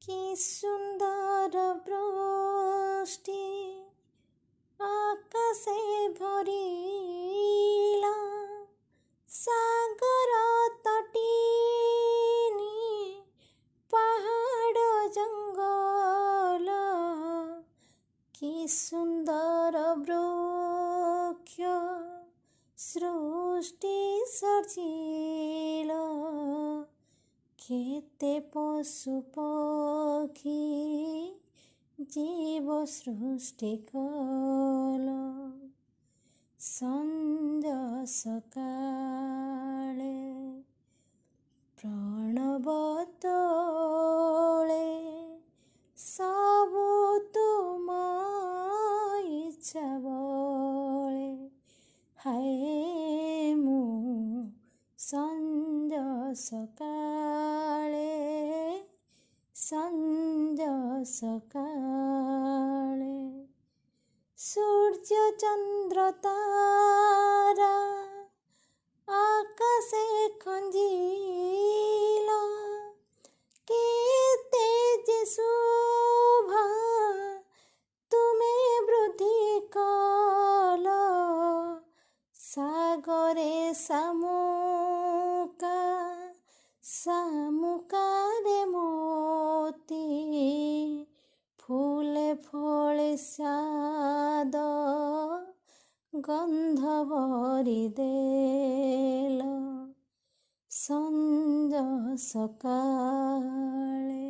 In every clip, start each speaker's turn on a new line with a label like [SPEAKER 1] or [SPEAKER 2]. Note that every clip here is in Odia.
[SPEAKER 1] କି ସୁନ୍ଦର ବୃଷ୍ଟି ଆକାଶେ ଭରିଲା, ସାଗର ତଟିନୀ, ପାହାଡ଼ ଜଙ୍ଗଲ। କି ସୁନ୍ଦର ବୃକ୍ଷ ସୃଷ୍ଟି ସର୍ଜିଲ, କେତେ ପଶୁ ପକ୍ଷୀ ଜୀବ ସୃଷ୍ଟି କଲ। ସଞ୍ଜ ସକାଳେ ପ୍ରଣବ ତୋଳେ, ସବୁ ତୁମ ଇଚ୍ଛା ବଳେ। ହାଏ ମୁଁ ସଞ୍ଜ ସକାଳେ, ସଞ୍ଜ ସକାଳେ। ସୂର୍ଯ୍ୟ ଚନ୍ଦ୍ର ତାରା ଆକାଶେ ଖଞ୍ଜିଲ, କେତେ ଯେ ଶୋଭା ତୁମେ ବୃଦ୍ଧି କଲ। ସାଗରେ ଶାମୁକା, ଶାମୁକାରେ ମୋତି, ଫୁଲେ ଫଳେ ସ୍ୱାଦ ଗନ୍ଧ ଭରି ଦେଲ। ସଞ୍ଜ ସକାଳେ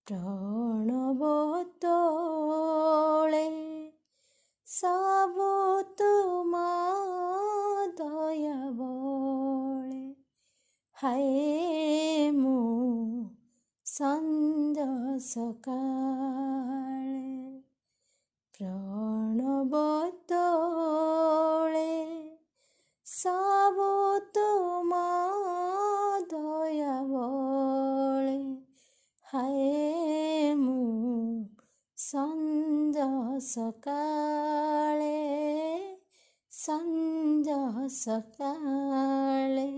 [SPEAKER 1] ପ୍ରଣବ ତୋଳେ, ସବୁ ତୁମ ଦୟା ବଳେ। ହାଏ ମୁଁ ସଞ୍ଜ ସକାଳେ ପ୍ରଣବ ତୋଳେ, ସବୁ ତୁମ ଦୟା ବଳେ। ହାଏ ମୁଁ ସଞ୍ଜ ସକାଳେ, ସଞ୍ଜ ସକାଳେ।